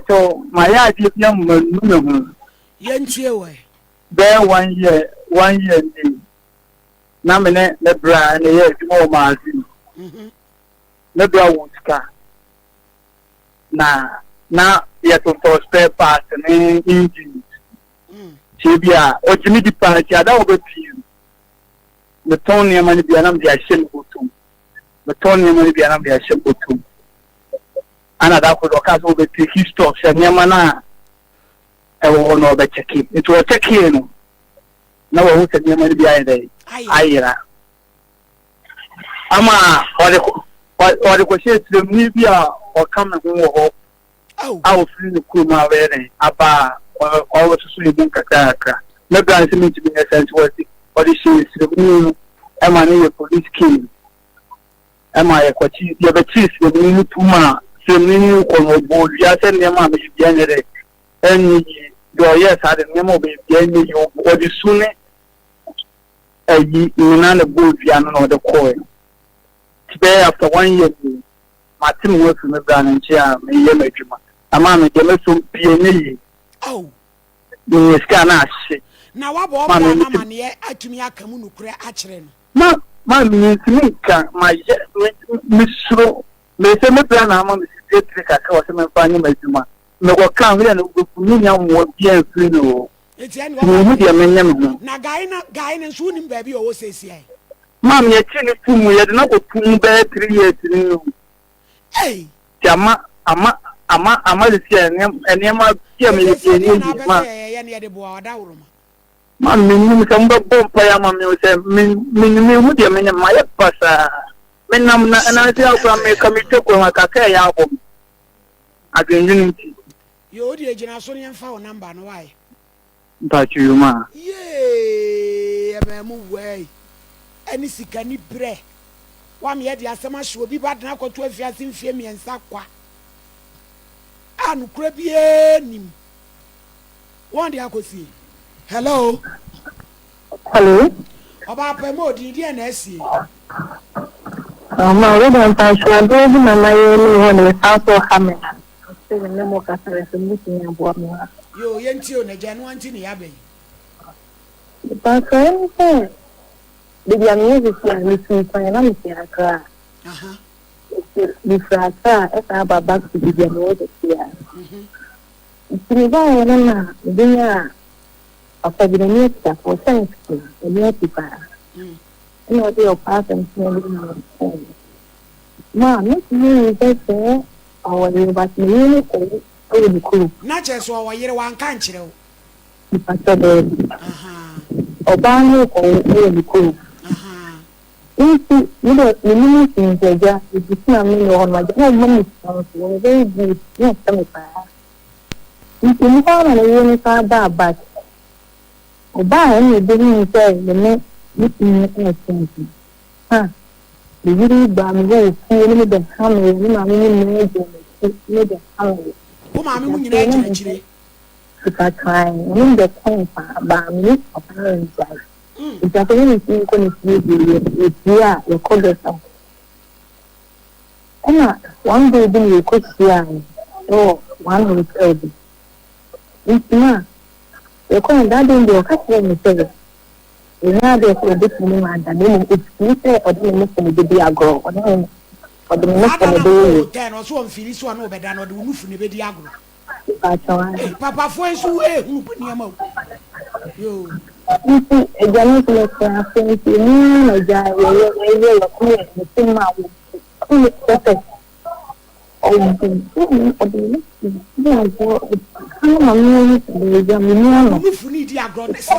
Mpakyɛw, mayɛ adeɛ bi ama manu me ho. Yɛntie wo ɛ. Bɛyɛ 1 year nie na me ne me bra na ɛyɛ adwuma wɔ magazine. Me bra wɔ sika na yɛtontɔn spare parts ne engines. Tie bi a ɔgye me di paa, nti ada a wɔbɛpie no, metɔn nneɛma no bi a na mede ahyɛ me bɔtɔm. Metɔn nneɛma no bi a na mede ahyɛ me bɔtɔm. Ana da koro ɔkaa sɛ wɔbɛtake stock sɛ nneɛma no a ɛwɔ hɔ no ɔbɛkyɛke. Nti ɔkyɛkee no na wɔhu sɛ nneɛma no bi ayɛ dɛ ayera ama ɔde kɔhyɛ siremni bi a ɔka me ho wɔ hɔ a ofiri ne kurom a ɔbɛyɛ dɛn aba a ɔwɔsoso yɛ mu nkakra kakra. Mɛbra no sɛ mentumi nyɛ sɛ, nti ɔde hyɛ siremni no ɛma no yɛ police case ɛma yɛkɔkye, yɛbɛkyee siremni no tum a siremni no kɔ no ɔbɔ wia sɛ nneɛma a meyɛ bia nyɛ dɛ ɛnyɛ yie. Deɛ ɔyɛɛ saa de, nneɛma a ɔbɛyɛ bia nyɛ yie, ɔde su ne ayi nyinaa na bɔɔ dua no na ɔde kɔɔɛ. Nti bɛyɛ after one year ni, mate me ho afiri me bra no nkyɛn a meyɛ m'adwuma ama me deɛ mɛsom bia nyɛ yie. Menya sika na ahye. Na wabɔ ɔbra no amanneɛ atumi aka mu nokorɛ akyerɛ no? Ma mentumi nka. Mayɛ mesuro mesɛ me bra na ama me sika tiri kakra wɔ sɛ memfa nyɛ m'adwuma. Mekɔka hwɛ no, wobɛfu menya mmoa bia mfiri no o. Nti ɛne mehu deɛ menyɛ me ho. Na guy no, guy no nso, wonim baabi a ɔwɔ seesiai? Ma yɛkyi ne to mu, yɛde no akɔto mu bɛyɛ 3 years ni no. Ei! Nti ama sisi a nneɛma bi a meyɛ bi ɛnyɛ yie ma ma sɛ yɛyɛ ne yɛde boa ɔdaworoma. Ma menim sɛ mobɛbɔ mpaeɛ ama me o, sɛ mehu deɛ menyɛ, mayɛ basaa. Menam na ɛnante akora meka metwa kurom a kakra ɛyɛ abɔ me adwendwene nti. Yɛ o deɛ, gyina so ne yɛmfa wo number no wae. Mpatwo yoma. Yee, ɛmaa mu wɛi ɛne sikani berɛ wameɛ de asɛm ahyɛ obi ba dena akɔto afiase mfie 3 kwa a nokorɛ biara nim wɔn de akɔsie. Hello. Hello. Ɔbaa pɛ ma odin deɛ na asie? Ma wei deɛ, mpakyɛ, adeɛ bi na mayɛ ne hɔ na mesan so ha me na sɛ me ne mo kasa sɛ mobɛtumi aboa me a. Yo, yɛntie o, nagya no anti ne yɛaba yi. Mpakyɛ, ɛne sɛ baabi a meyɛ sisi a, mefiri kwan na mete Akra. Nti mefiri Akra a ɛsan aba back to baabi a mewɔ sisi a. Nti mebaeɛ no na mebɛnya papa bi n'ani asikafoɔ science no n'ani ati paa. Ɛna ɔde ɔpa asɛm so na ɔde ma me. Ma metumi hu sɛ ɔwɔ yere, but me yere no kɔwo ɛwɔ ne kurom. Na kyerɛ sɛ ɔwɔ yere, wanka nkyerɛ wo? Mpakyɛ, daabi. Ɔbaa no kɔwo ɛwɔ ne kurom. Nti me de menim hwee, nti agya ebisi na me ne wɔ hɔ no, agya na ɔma me sika nso, wɔyɛ very good na ɔhwɛ me paa. Nti mu hɔ na ne yere no san baa back. Ɔbaa ɛna ebehu sɛ me ne me kunu ɛɛte, nti ha me yere baa me hɔ wɔ fie ne me bɛ ha me, ne maame mu nyinaa gyina m'akyi ne bɛ ha me. Wo maame mu nyinaa gyina akyire? Sika kan ɔne me bɛ kɔn paa baa me ne papa no ngyae. Nti afei ne me fie nkɔ ne fie bio, yɛ yɛpie a yɛkɔ guest house. Ɛna one day bi na yɛkɔ hyia no ɛwɔ one hotel bi. Nti na yɛkɔ no that day deɛ, ɔka kyerɛɛ me sɛ ɛnyɛ adeɛ sɛ ɔbɛtumi ma ada, na mmom ɔfiri sɛ ɔde ne nufu no bɛdi agorɔ, ɔne me ɔde ne saa nufu da no na bɛyɛ mokɔ yie. Hotel no, ɔso ɔmfiri so a na ɔbɛda no, ɔde wo nufu na ɛbɛdi agorɔ? Mpakyɛw. Ei, papafoɔ yi nso ehunu nneɛma o, yoo. Nti agya no nso yɛtena ase, nti emu ara na agya yɛyɛ yɛyɛ yɛko yɛ ne ma wɔ ne kyerɛ sɛ ɔde ɔde ne nufu di agorɔ ɔka no ma me ahu sɛ agya me ni ano. Wo nufu ne di agorɔ ne sɛ?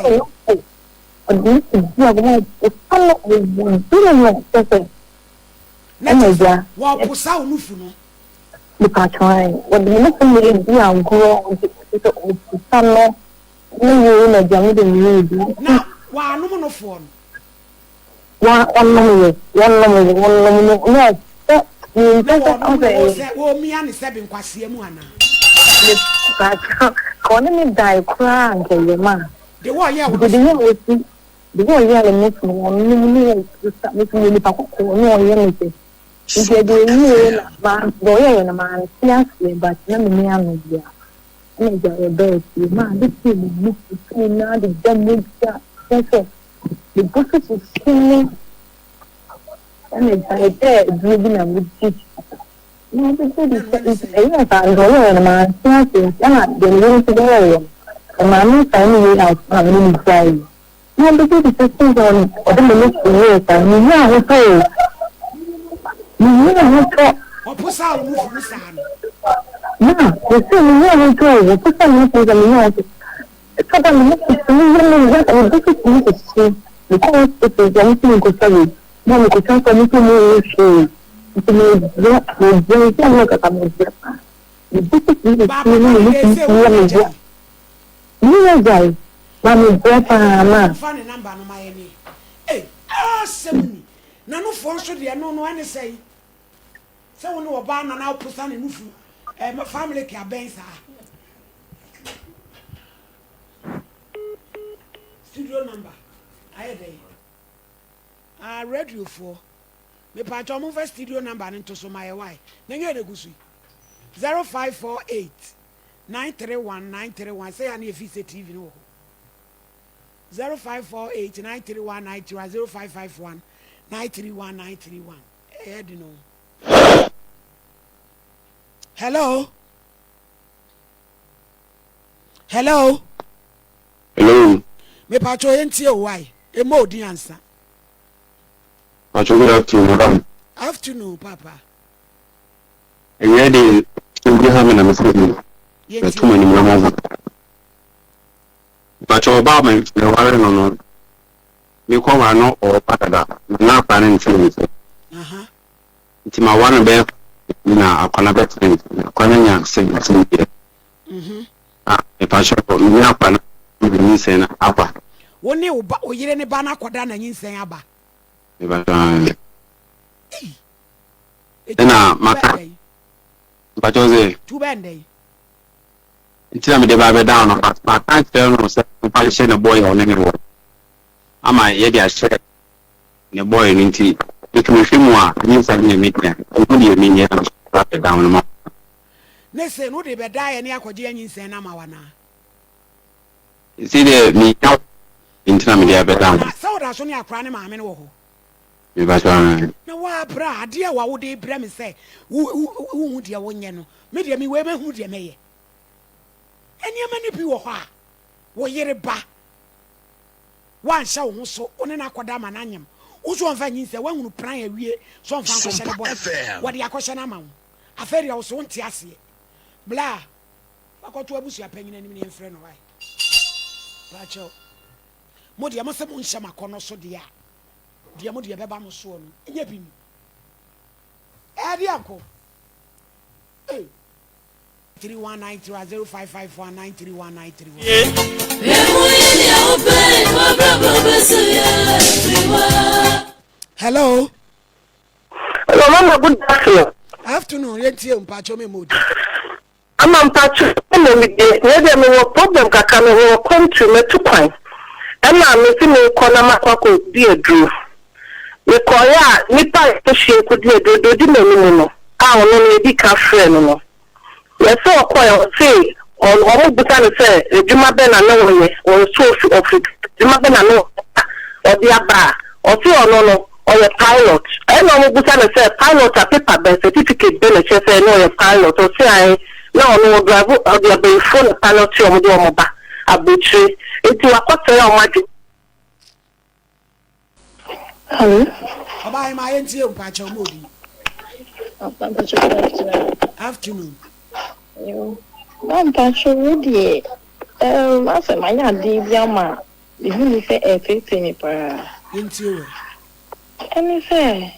Ɔde ne nufu di agorɔ, ɔka no ɔwɔ no kyerɛ sɛ na ɛna kyerɛ sɛ agya wɔposa wo nufu no? Mepatwae, wɔde me nufu na edi agorɔ, ɔde sɛ ɔpusa no ne wei na agya me de me yɛ bi. Na wɔanom nofoɔ no? Wa ɔnom yɛ, wɔnom yɛ, wɔnom no na ɔsɛ na mempɛ sɛ wɔnom no ɔsɛ wɔ sɛ wɔmia ne sɛ benkwasea mu anaa? Mepatwa ka ɔne me dae koraa nka ɛyɛ ma de wɔyɛ wo de nufu yɛ ɔsi de wɔyɛ ne nufu no, ɔnom ne ɔpusa me so, nipa kɔkɔɔ ne ɔyɛ me sɛ nti ɛde ewie na ma deɛ ɔyɛyɛ no, mante aseɛ, but na menni ano bia. Ɛna agya yɛbaa fie ma ade kyee me nufu so nyinaa deda mogya kyerɛ sɛ me bo so hyehye me. Ɛna agya mepɛɛ aduro bi na mede kyikyiri na ɔbɛgye di sɛ nti ɛyɛɛ saa nti ɔyɛɛ no mante aseɛ ɛna deɛ me yere nso bɛyɛeɛ no ɛmaa me nsan ne wei out na me ne no gyaeɛ na ɔbɛgye di sɛ since ɔno ɔde me nufu yɛɛ saa menni ahotɔ o menni ahotɔ. Ɔposaa wo nufu mu saa no. Ma mese menni ahotɔ o ɔposaa me nufu mu saa menni ahotɔ ɛtɔ da me nufu tumi yɛ me ya me bo so tumi hyehye mekɔ hospital nti ɔmo se menkɔtwa wei na mekɔtwa nso ɔmo se ɔmo nhu hwee nti mebrɛ mebrɛ nti a mekasa mebrɛ paa me bo so tumi Ba hyehye papa na me no nufu deɛ sɛ tumi wo yɛ ne me ya agyae. me ne agyae ma mebrɛ paa Ɛɛ ma. momfa ne number no ma yɛn ei asɛm ni na nufoɔ nso deɛ no no ɛne sɛn sɛ wo ne ɔbaa na na woposa ne nufu ɛɛ family ke abɛn saa studio number ayɛ dɛn ah radio foɔ mepatwa momfa studio number no nto so ma yɛ wae na nyɛ na egu so yi 0548 931 931 sɛ yɛ a na yɛfi sɛ tv no wɔ hɔ 0548 931 931 0551 931 931 ɛyɛ de no hello hello Hello. mepatwa yɛ ntie o wae ɛmmɔ odin ansa. Pacho, good afternoon, madam. Afternoon, papa. Ɛyɛ de obi ha me na mefrɛ mu. Yɛntie Bɛto m'anim na mɔho. Pacho, ɔbaa me meware no, mekɔ wa no ɔba dada na na akwa no nte ne nkyɛn. Nti ma wa no bɛyɛ na akwa no bɛtena ne nkyɛn. Akwa no nya 17 years. Ah, mepacho, me akwa no nyinsɛn no aba. Wo ne wo ba wo yere ne ba no akɔda na nyinsɛn aba. Mepacho, Ei. Ɛna maka mepacho sɛ Tu bɛn dɛn? Nti na mede ba bɛda no, but maka kyerɛ no sɛ mfa nhyɛ ne boy a ɔne ne wɔ ama yɛde ahyɛ ne boy no, nti nti mehwɛ mu a nyinsɛn no yɛ me dea, ɛho deɛ menyɛ na ba bɛda no ma. Ne se no wode bɛda yɛ ne akɔgye anyinsɛn no ama wo anaa? Nti deɛ menya nti na mede abɛda Na no. sɛ woda so ne akora ne maame no wɔ hɔ? Mepacho. Na woabrɛ a adeɛ a wode brɛ me sɛ wohu deɛ wonyɛ no, me deɛ mewei mɛhunu deɛ mɛyɛ. Nneɛma no bi wɔ hɔ a wo yere ba woanhyɛ wo ho so, wo ne no akɔda ama no anyem wo so ɔmfa nyinsɛn, woahunu pran awie sɛ ɔmfa nkɔhyɛ ne bɔe, wɔde akɔhyɛ no ama wo, afei deɛ wo so wonte aseɛ. Bla wakɔto abusua panyin anim ne yɛmfrɛ no wae paakyɛw. Mo deɛ mo sɛ monhyɛ makɔnɔ so deɛ a deɛ mo deɛ bɛba mo soɔ no ɛnyɛ bi ni ɛde anko. Hey. 3193 0551 931 931. Hello. Hello, Mama, good afternoon. Afternoon, yɛntie mpakyɛw me modi. Ama mpakyɛw na me de, na deɛ mewɔ problem kakra, mewɔ kwantu, matu kwan. Ɛna mesi mekɔ na makɔ akɔdi aduro. Mekɔeɛ a, nipa a yɛkɔhyia kɔdi aduro deɛ ɔdi m'anim no, a ɔno no yɛdi ka frɛ no, yɛsɛ ɔkɔɛ, ɔse ɔmo busa no sɛ adwuma bɛn na ne wɔyɛ, ɔnso ofi ɔfi adwuma bɛn na ne wɔyɛ a ɔde aba a, ɔse ɔno no ɔyɛ pilot. Ɛna ɔmo busa no sɛ pilot a, paper bɛn, certificate bɛn na ɛkyerɛ sɛ ne ɔyɛ pilot? Ɔse ae, na ɔno ɔdrive, ɔde abɛnfuo na pilot ɔmo de ɔmo ba aburokyire, nti wakɔsɛe ɔmo adwene. Hello. Ɔbaa ma yɛntie mpakyɛw modi. Mpakyɛw, good afternoon. Afternoon. Yo. Ba mpakyɛw, wo deɛ asɛ mayɛ adeɛ bi ama mehu ne sɛ ɛɛteetee me paa. Yɛntie wɛ. Ɛne sɛ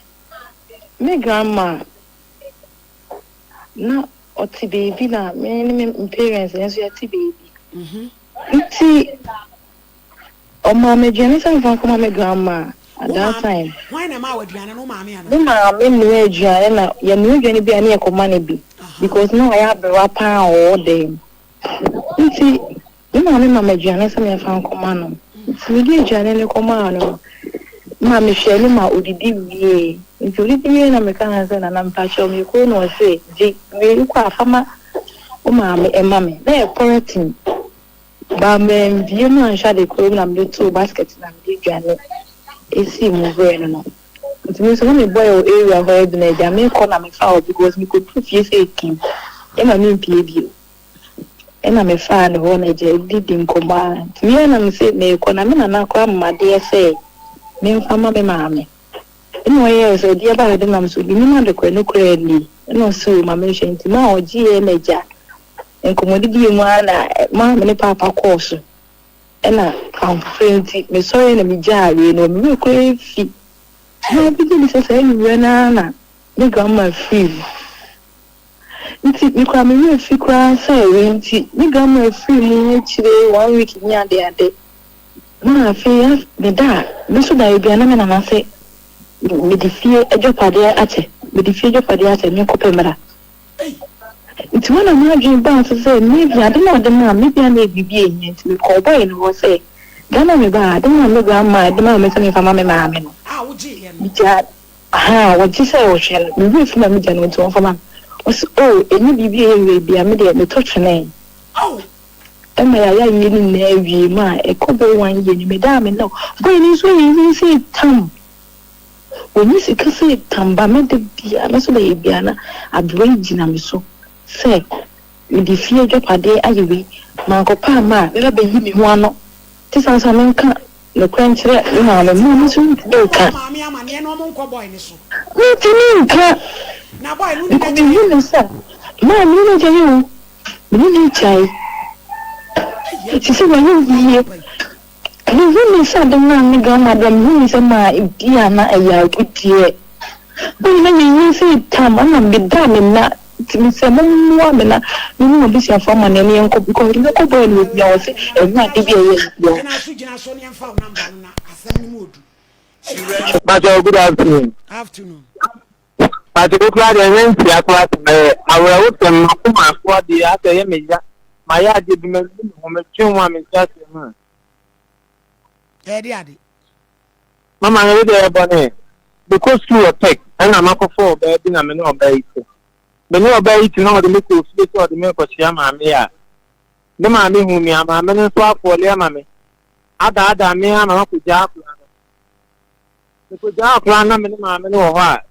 me grandma na ɔte baabi na me ne me parents nso yɛte baabi. Nti ɔmaa me aduane sɛ mfa nkɔma me grandma at that time. Hwan na ma wo aduane no, wo maame ana? Me maame noa aduane na yɛnoa aduane bi a ne yɛkɔma no bi because na ɔyɛ aberewa paa a ɔwɔ dan mu. Nti me maame ma me aduane sɛ memfa nkɔma no. Nti mede aduane no kɔmaa no ma mehwɛ no ma odidi wie. Nti odidi wie na meka no sɛ, "Nana, mpakyɛw, mekɔ," na ɔse, "Gye wei kɔ a fama." Wo maame ma me. Na ɛyɛ polythene but manbue mu anhwɛ ade korɔ bi na mede too basket na mede dwane sii mu brɛɛ no no. Nti me nso na me boy wɔ area hɔ bi na agya mekɔ na mefaa hɔ because mekɔduru fie sɛ ɛkim ɛma mempie bio. Ɛna mefaa ne hɔ na agya didi nkɔmmɔ a nti me ara na mese meekɔ na me nana koraa mma adeɛ sɛ memfa ma me maame. Nna ɔyɛɛ sɛ ɔde ɛbaa ade nam so, minnim ade korɔ, no koraa nie. Nna ɔse o ma menhwɛ, nti maa ɔgyeeɛ na agya nkɔmmɔdidie mu ara na maa me ne paapa kɔɔ so. Ɛna ahoɔfɛ nti mesɔreɛ na megyaa wei no, me werɛ koraa fi. Maa bi gye di sɛ saa anwummerɛ no ara na me grandma firii mu. Nti me koraa me werɛ fi koraa sɛ wei nti me grandma firi mu akyire one week ne ade ade na afei me da a me nso da ebi a na me nana se mede fie adwapadeɛ akyɛ mede fie adwapadeɛ akyɛ me nkɔpɛ mmra nti wɔn na m'adwene baa so sɛ maybe ade na ɔde maa me bi a na biribi ehia nti me kɔɔ bɔyɛ no hɔ sɛ Ghana me ba ade na me grandma de maa me sɛ me fa ma me maame no megyaa Ahaa wɔgye sɛ ɔhwɛ no, me werɛ fi ma me gya no nti ɔmfa ma me. Ɔse oh ɛnyɛ biribi a ɛyɛ werɛ bia me deɛ metɔ twenɛɛ. Ɛma yɛayɛ ayie no nyinaa wie ma ɛkɔ bɛyɛ one year ni medaa me nna o. Boy no nso ayɛ yie sɛ tam. Wɔnya sika sɛ tam ba me da biara me nso bɛyɛ biara na aberewa yi gyina me so sɛ mede fie adwapadeɛ ayɛ wei mankɔpɛ amma a mɛba bɛyi me ho ano te saa nso a menka Nokorɛ nkyerɛ me maame, mo nso montumi nka. Montumi nka. Because mehu no sɛ, maa me ne no agyae o, me ne no agyae. Te sɛ wayɛ yie. Mehu no sɛ ade maa me grandma deɛ, mehu no sɛ maa ebi a na ɛyɛ agudeɛ. Mo nyina yɛnyini sɛ tam, ɛna meda me nna Nti mesrɛ mo mmoa me na me ne m'abusuafoɔ amaneɛ no yɛnkɔ because mekɔ bɔɛ no obia ɔse ɛnyɛ ade bi a ɛyɛ bia. Gyina so gyina so ne yɛmfa wo number no na asɛm no mu odu. Pacho good afternoon. Afternoon. Pacho wo kura deɛ ɛnyɛ ntia kura sɛ mɛyɛ awerɛhosɛm makoma so adeɛ asɛ ɛyɛ me ya mayɛ adeɛ bi manu me ho metwe ho a mente aseɛ ho a. Ɛyɛ de ade. Mama no wode yɛ bɔne. Mekɔ sukuu wɔ Tech ɛna makɔfa ɔbaa bi na me ne ɔbaa yi te. Me ne ɔbaa yi te na ɔde me kɔɔ fie sɛ ɔde me rekɔkyea maame a. Ne maame huu me a maame no nso afɔle ama me adaadaa me ama makɔgyaa akwadaa no. Mekɔgyaa akwadaa no na me ne maame no wɔ hɔ a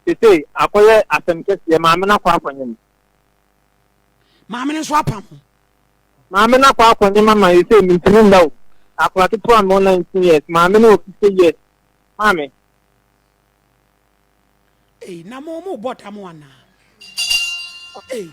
sesei akɔyɛ asɛm kɛseɛ maame no akɔ akɔnyem. Maame no nso apam ho. Maame no akɔ akɔ ne mama yi sɛ mentumi nna o. Akora ketewa mewɔ 19 years, maame no wɔ 50 years. Maame. Ei, na mo mo bɔ dam anaa? Ei.